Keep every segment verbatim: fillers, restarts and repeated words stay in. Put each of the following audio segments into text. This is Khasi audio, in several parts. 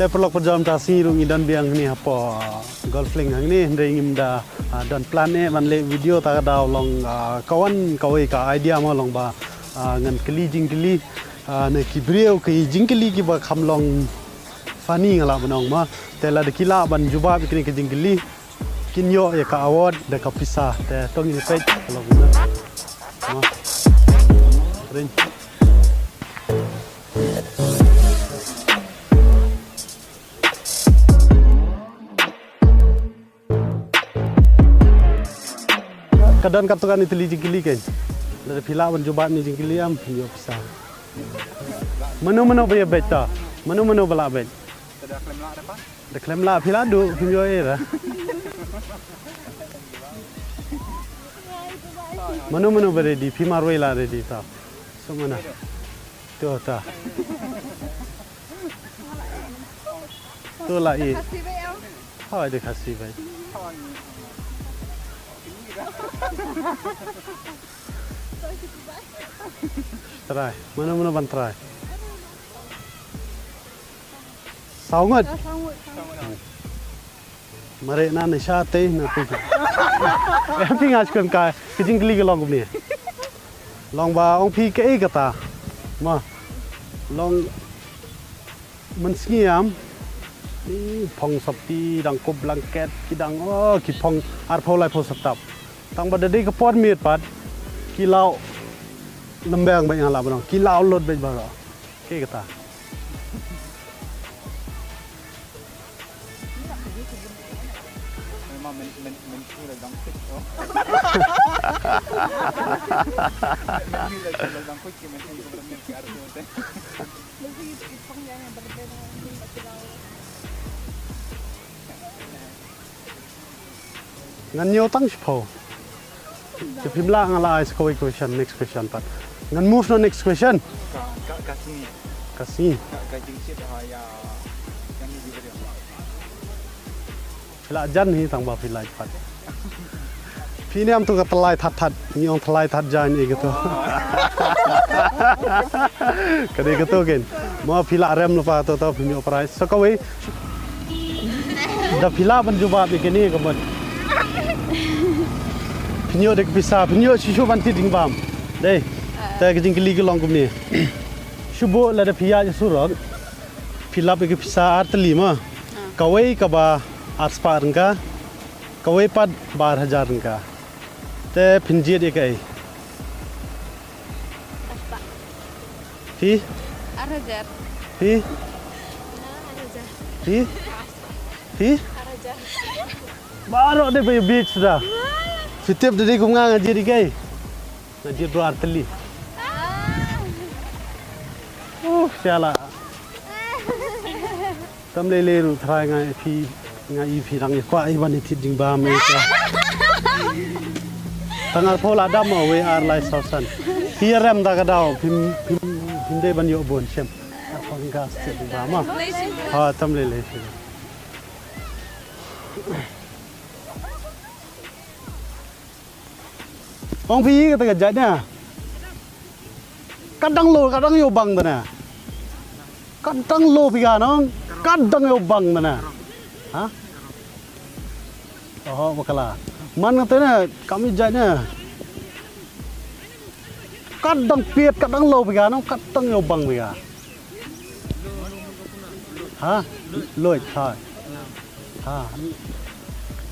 Eh, paralok parajam, ta sngi ruh ngi don biang hangne hapoh, ah, Golf Link hangne, hynrei ngim da, ah, don plan eh ban leh video, ta ka daw long, ah, ka wan kawei ka idea mo long ba, ah, ngan kylli jingkylli, ah, na ki briew, ki jingkylli kiba kham long funny nga lah ban ong mo. Te lada ki lah ban jubab ïa kine ki jingkylli, kin ïoh ïa ka award da ka pisa. Te to ngin peit ka long kumno. Mo. Ring. Ka don katto katne tylli jingkylli kein. Lada phi lah ban jubab ïa kine jingkylli, ym, phin ïoh pisa. Mano mano ba ïa beit to? Mano mano ba lah beit? Da khlem lah, phi lah duh, phim ïoh ei ruh. Mano mano ba ready, phi marwei lah ready to. Suk mano? To ta. To lah i. Hawai de Khasi beit. Try. Mano mano ban try? Saw ngut. Mareh na ne sha te na tu. Em, phi nga sngewthuh ka jingkylli ka long kumne. Long ba ong phi kaei kata. Ma. Long mynsngi em. Ki phong sopti dang kup blanket ki dang, oh, ki phong arphew laiphew step. Tang ba da dei ka por miet pat ki law lembeng beit nga lah ban ong. Ki law lut beit baroh. Kaei kata. Memang men, men, men tu lah dang fit, oh. Men tu lah, lah dang fit ke men tu lah men ke arti hotel. Ngan ñiew tang shiphew. Te phim lah nga la ai sa kawei question, next question pat. Ngan move na next question. Ka, ka, ka sngi. Ka sngi. Ka, ka jingshit ha ïa, ïa ngi delivery. Phi lah jan hi tang ba phi lah pat. Phi niam tu ka tylli that that, ngi ong tylli that jan ïa kito. Ka dei kito kin. Mo phi lah rem lypa to to phim ïoh prize. Sa kawei. Da phi lah ban jubab ïa kine ka mut. Phin ïoh da ka pisa, phin ïoh shisha ban thied jingbam. Dei. Te ka jingkylli ka long kumne. Shu buh lada phi ïaid surok. Phi lap ïa ka pisa ar tylli mo. Kawei kaba ar spah ryngka. Kawei pat ba ar hajar ryngka. Te phin jied ïa kaei? Phi? Ar hajar. Phi? Phi? Phi? Baroh de ba ïa beach da. Phi tip da dei kum nga, nga jied ïa kaei? Nga jied baroh ar tylli. Uh, siala. Tam lei lei ruh trai nga i phi, nga i phi dang ïa kwah i ban i thied jingbam i ka. Tang arphew la dam mo, wei ar lai saw san. Phi ïa rem da ka daw, phim, phim, phim dei ban ïoh bun shem. Arphew nga thied jingbam mo. Ha, tam lei lei phi. Ong phi kata ka jait na. Ka dang low, ka dang ïoh bang tana. Ka dang low phi ka nong. Ka dang ïoh bang tana. Ha? Oh, bakala. Man kata na, kami jait na. Ka dang piet, ka dang low phi ka nong, ka dang ïoh bang phi ka. Ha? Loit, ha. Ha.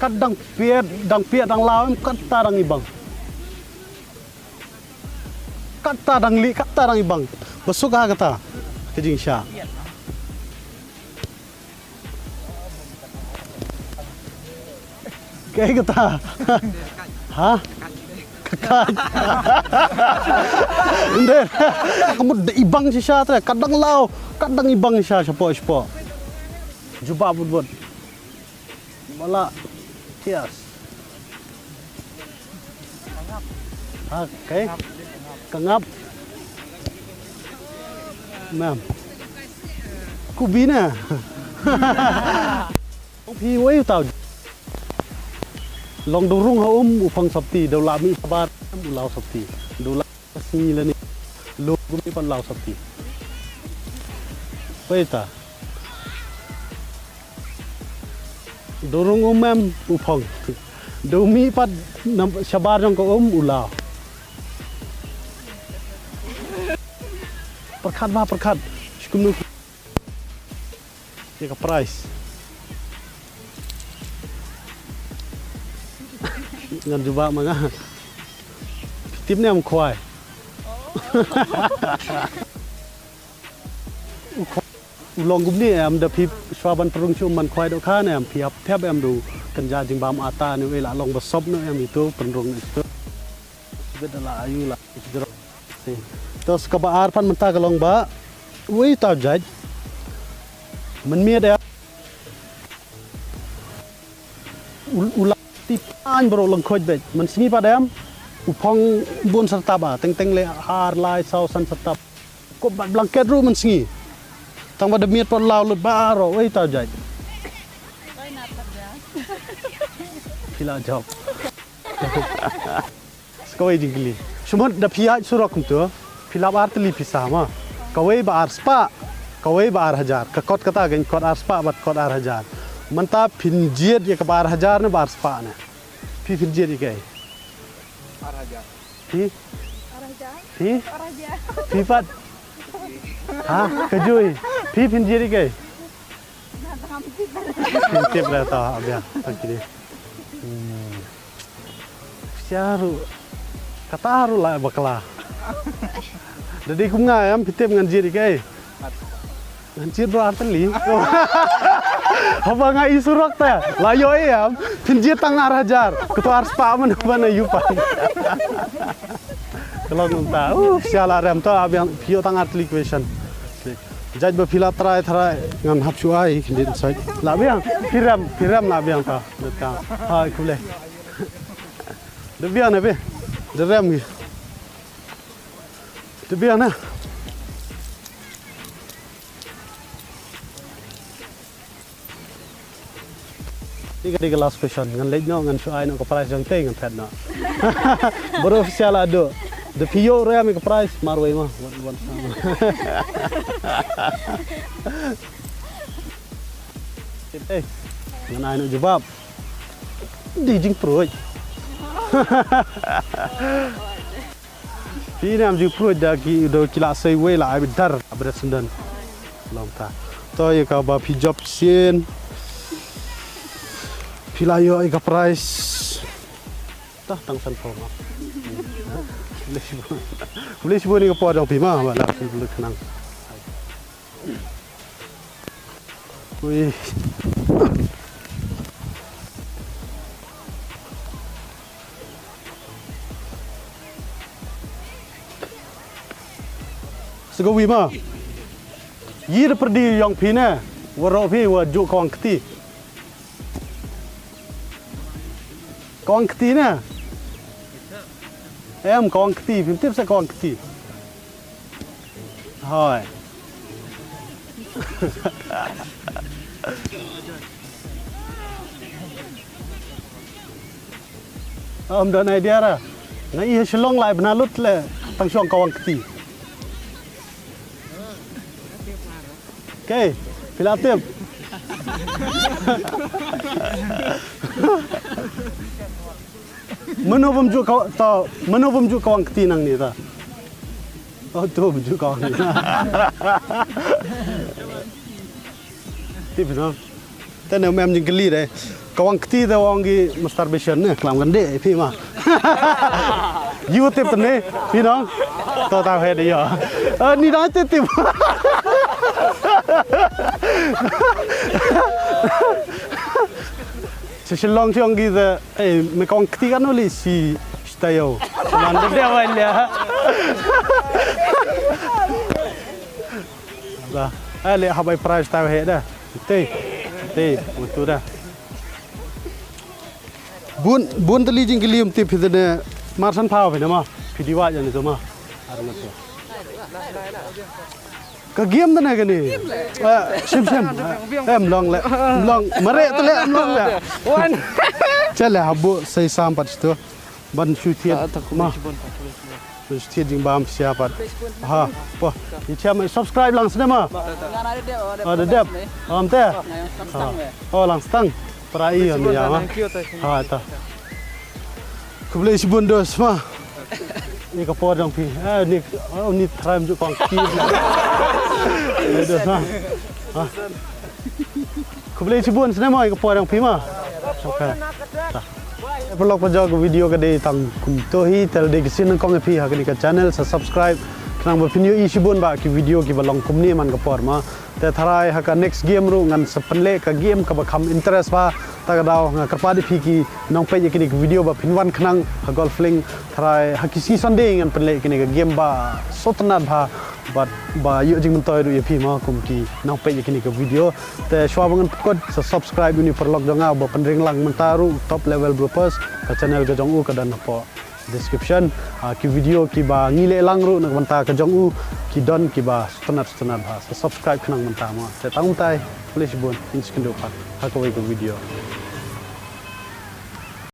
Kat dang piet, dang piet, dang law, em, kata dang ibang. Kata dang li, kata dang ibang. Basuk ha kata. Ka jingsha. Kaei kata? Ha? Ka kait. Ynde. Ka mut da ibang shisha te. Ka dang law. Ka dang ibang shisha shapoh shapoh. Jubab bud bud. Bala. Cheers. Ha, kaei? Ka ngap. Ma'am. Kubi na. Phi wei u tau. Long du rung ha um u phong sopti, du la mih sabar u law sopti. Du la sngi lane. Lu gumi pan law sopti. Wei ta. Da u rung um em u phong. Da u mih pat shabar jong ka um u law. Pyrkhat ba pyrkhat. Shi kumno. Ïa ka price. Ngan jubab ma nga. Tip ne em khwai. U long kumne em da phi shuwa ban pynrung shuh man khwai dohkha ne em phi hap thep em da u kynja jingbam ata ne u la long ba sop ne em itu pynrung itu. Bit la ayu la jrong. To sa kaba ar pat mynta ka long ba wei ta jait. Mynmiet em. U la ti pan bro lang khoj bej. Mynsngi pat em. U phong bun sertap ba teng teng le ar lai saw san sertap. Ko bat blanket ruh mynsngi. Tang ba da miet pat law lut ba ro wei ta jait. Phi la jop. Kawei jingkylli. Sumut da phi ïaid surok kumto. Phi lap ar tylli pisa ma. Kawei ba ar spah. Kawei ba ar hajar. Ka kot kata ka kot ar spah bad kot ar hajar. Mynta phin jied ïa ka ba ar hajar ne ba ar spah ne. Phi phin jied ïa kaei. Ar hajar. Phi? Ar hajar. Phi? Ar hajar. Phi pat? Ha? Ka jui. Phi phin jied ïa kaei. Phin tip da ta abia. Tang kini. Hmm. Sia ruh. Kata ruh la bakla. Da dei kum nga em phi tip ngan jied ïa kaei. Ngan jied bro ar tylli. Haba nga i surok te. La ïoh em. Phin jied tang ar hajar. Kato ar spah man ban ïa u pan. Ka long kumta. Uh, sia la rem to abiang phi ïoh tang ar tylli question. Jait ba phi la trai trai ngan hap shu ai khyndiat sait. La biang phi rem phi rem la biang ta. Dot ka. Hai khublei. Da biang ne phi. Da rem ngi. Da biang ne. Ni ka dei ka last question ngan leit noh ngan shu ai noh ka prize jong te ngan phet noh. Bro official ado. Da phi ïoh rem ka prize marwei ma. Wan wan sama. Eh, ngan ai noh jubab. Di jingpruid. Phi ne am ju pruid da ki do ki la sei wei la ai dar abret senden. Long ta. To ïa ka ba phi jop sien. Phi la ïoh ïa ka prize. Tah tang san pho ma. Boleh sibun. Boleh sibun ni ka po jong phi ma ba la phi boleh kenang. Ui. Sngewbha ma. Yi da pyrdi yong phi ne. Waroh phi wa ju kawang kti. Kawang kti ne. Em kawang kti, phim tip sa kawang kti. Hoi. Om don idea ra. Nga i Shillong lai bna lut le tang shong kawang kti. Okay, phi la tip. Mano bam ju ka ta, mano bam ju kawang kti nang ni ta. Oh tu bam ju kawang. Tip no. Te ne mem jing kali de. Kawang kti de wang gi masturbation ne klam kan de phi ma. Yu tip ne phi no. To ta he de yo. Eh, ni dang tip tip. Sa Shillong shong gi de. Eh, me kong kti kan uli si style. Man de dia wan dia. Ba, eh, le habai prize tau he da. Te, te, untuk da. Bun, bun tali jing kilim tip hidene. Marsan pau hidene ma. Pidi wa jani to ma. Arngat to. Ka game da na kani. Eh, sim sim. Eh, mlong le. Mlong. Mare tu le mlong le. Wan. Chale habu sei sam pat tu. Ban shu thied. Ma. Ban shu thied jingbam sia pat. Ha. Po. Ni cham subscribe lang sne ma. Ada dep. Am te. Oh lang stang. Para i on ya ma. Ha ta. Khublei shibun dos ma. Ni ka por jong phi. Ah ni, oh, ni tram ju kong ki. Ni dos ma. Ha. Khublei shibun sne ma ka por jong phi ma. Okay. Ta. Paralok, ka jong ka video ka dei tang kumto hi, te lada dei ka sien nyngkong ïa phi ha kane ka channel, sa subscribe khnang ba phin ïohi shibun ba ki video kiba long kumne man ka por ma. Te tharai ha ka next game ruh ngan sa pynleh ka game kaba kham interest bha. Ta ka daw nga kyrpad ïa phi ki nongpeit ïa kine ki video ba phin wan khnang ha Golf Link. Tharai ha ki season dei ngan pynleh kine ka game ba sngewtynnat bha, ba, ba ïoh jingmyntoi ruh ïa phi ma kum ki nongpeit ïa kine ki video. Te shuwa ba ngan pynkut, sa subscribe ïa une u paralok jong nga uba pynring lang mynta ruh, Top Level Bloopers, ka channel ka jong u ka don hapoh description. Ah, ki video kiba ngi leh lang ruh na ka bynta ka jong u ki don kiba sngewtynnat sngewtynnat bha. Sa subscribe khnang mynta ma. Te tang mynta, khublei shibun, ngin sa ïakynduh pat ha kawei ka video.